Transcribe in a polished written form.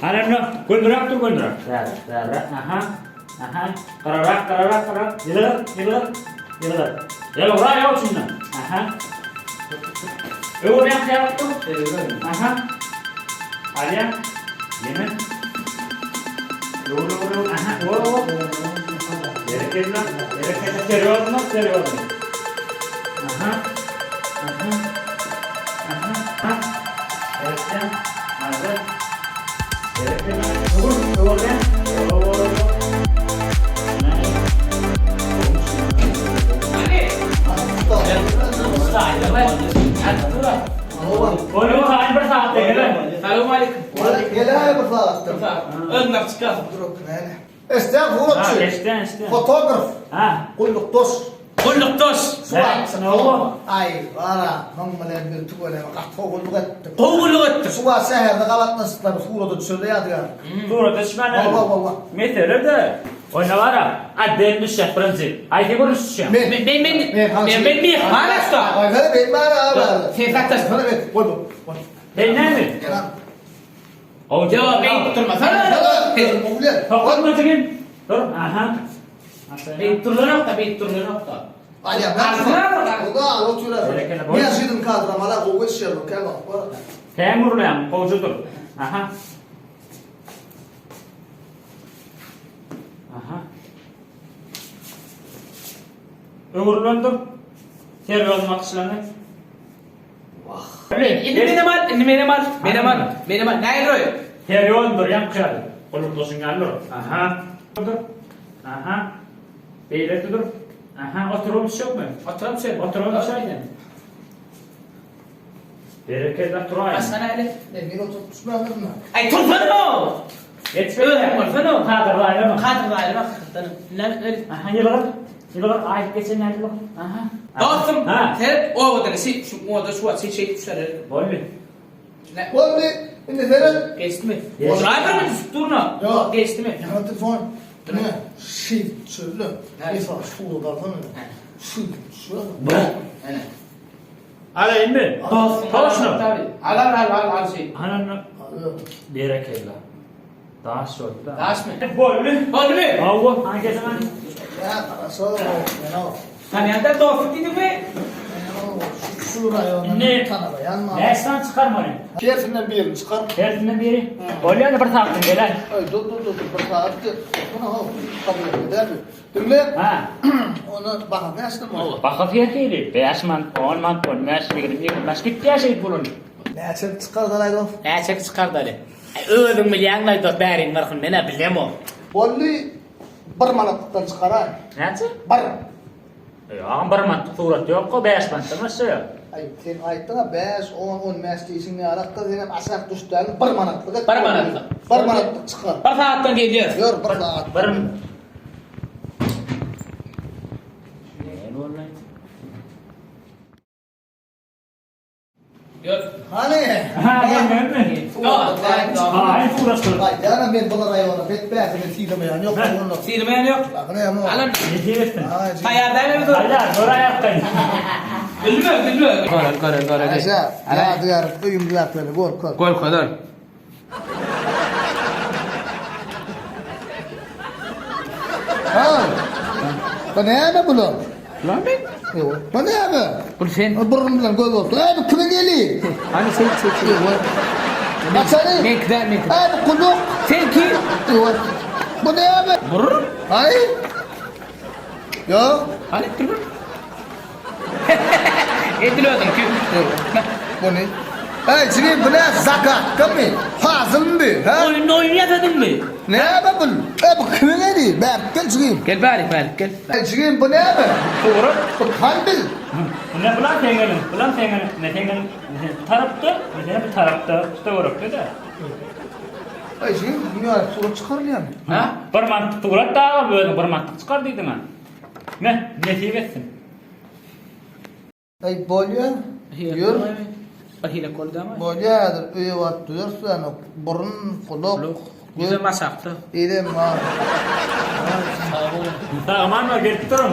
Hany gönüräk dur gönüräk. Bäri, bäri. Aha. Aha. Gyrarak, gyrarak, gyrarak. Ýylgyr, ýylgyr, ýylgyr. Ýylgyr, ýok içinden. Aha. Öwürýän ýalyk dur. Aha. Alýan. Ýene. Öwür, öwür, öwür. Aha, öwür, öwür. Berekella, berekella. Serýozno, serýozno. Aha. Aha. Aha. Ha. Berekella. Hazır. Berekella. Öwür, öwürýän. Öwür, öwür, öwür. Geläý bir sagatdan. Öňden çykarsyn. Eşden suratçy. Eşden, eşden. Fotograf. Ha. Gullukdaş. Gullukdaş. Suratçy. Aý, gara, muň bilen bir tüweleme gaty gowy etdik. Gowy etdik. Şu wagt şäherde gabatlaşyklar surata düşürdi ýadygär. Surata düşmän. Hawa, hawa. Mesele de. Oýna bara. Otdel düşýär birinji. Haýsy görnüş düşýär? Men men men men men myhman usta. Aý, men bara ara. Sen satdaş. Bol, bol. Sen näme? Ýok, beýdip durmasana. Tokatma jigim. Dur, aha. Beýdip durlanok-da, beýdip durlanok-da. Alýa, ben oturar. Neşidin kadra mala gowy işler bu käbir bar. Sen gurlaýaň, gowja dur. Aha. Aha. Öwrülen dur. Serwaz makyşlany. Wah. Indi menem al, indi menem al, menem al, menem al. Näil roý? Serýozny dur, ýaňky ýaly. Gullukdaşyň ýaly dur. Aha. Dur. Aha. Beýleki dur. Aha, oturyp düşjekmi? Oturyp düşerin. Oturyp düşäýsen. Berekella turaýyn. Başga näli? Men men oturyp düşmändirin. Aý tursana! Geç Özüň bolsana. Kadrlaýlama. Kadrlaýlama hakykatdan. Näme öl? Aha, ýylgyr. Ýylgyr, aýyp geçen ýaly ýylgyr. Aha. Dostum, Ha. seret owadan işi şu oda şu wagt şeýt şeýdip düşer. Boldy. Boldy. Indi seret. Geçdimi? Geçdi. Otur bir minut durna. Ýok. Geçdimi? Ýa telefon. Ne? Şeýdip düşürdi. Esas surat alsana. Şeýdip düşürdi. Ene. Alaýynmy? Dostum, Toşno. Al al al al al şey. Anany berekella. Daş boldy da. Daşmy? Boldy. Boldymy? Hawa, ha geçen. Ya garaşa men o. Tanýanda dostum diýdiňmi? Şu raýonda Indi tanamaýan ma. Näçe sany çykarmaly? Hersinden birini çykar. Hersinden biri. Bolýar bir sagatdan gelen. Aý dur dur dur bir sagat. Bunu ho kabul eder. Diňle. Ha. Onu baha näçe bolýar? Bahasy her hili. 5 manat, 10 manat, 15, 20, 25 gitýär şeýdip bolany. Näçe çykar da dost? Näçe çykar da Özüň bilýäň-laý dost, bäriň nyrhyny men-ä bilemok. Boldy, bir manatlykdan çykaraý. Näçe? Bir. Ýa, bir manatlyk surat ýok-a, bäş manatdan başlaýar. Aý, sen aýtdyň-a, bäş, on, on bäş diýşiň ýalak-da, senem aşak düşdäň, bir manatlyk et. Bir manatlyk. Bir manatlyk çykar. Bir sagatdan gelýäs. Ýör, bir sagat. Bir. Näme boldy? Ýör. Hany? Ha, gelmedimi? Haý, suratlar. Gaýdýanam men bular aýona bet bäsini sylamaýan ýok. Sylamaýan ýok. Alan. Nesip etsin. Taýýar dälmi dur? Taýýar, gör aýakdan. Bilme, bilme. Görel, görel, görel. Aýşa, ýadygär öýüňdäkileri görkez. Görkezer. Ha. Bu näme bular? Bular men? Ýok. Bu näme? Bu sen. Burun bilen göz boldy. Ey bu kimiň eli? Hani sen sen. Ýok. Açary. Menki däl, menki. Ey bu kuluk. Senki. Ýok. Bu näme? Burun. Ay. Ýok. Hani dur. Edil özüňki. Bu ne? Ey jigim bu ne zagatkamy? Pazylmy? Ha? Oýun oýun ýasadyňmy? Näme bu? E bu kimiň eli? Bärik gel jigim. Gel bärik bärik gel. Ey jigim bu näme? Surat. Bu kandil. Ne bulan seň eliň, bulan seň eliň, ne seň eliň, ne bu tarapda, ne bu tarapda, şu töwerekde-de. Ey jigim bu ýaly surat çykarylýarmy? Ha? Bir manatlyk surat dagy özüň bir manatlyk çykar diýdiň-ä. Me, nesip etsin. Aý bolýa. Ýör. Bir hile boldy ama. Bolýa häzir öýe baryp düzeris ýa burun, gulak, göz. Ýüzem aşakda. Ýüzem bar. Sag aman bol, gelip durun.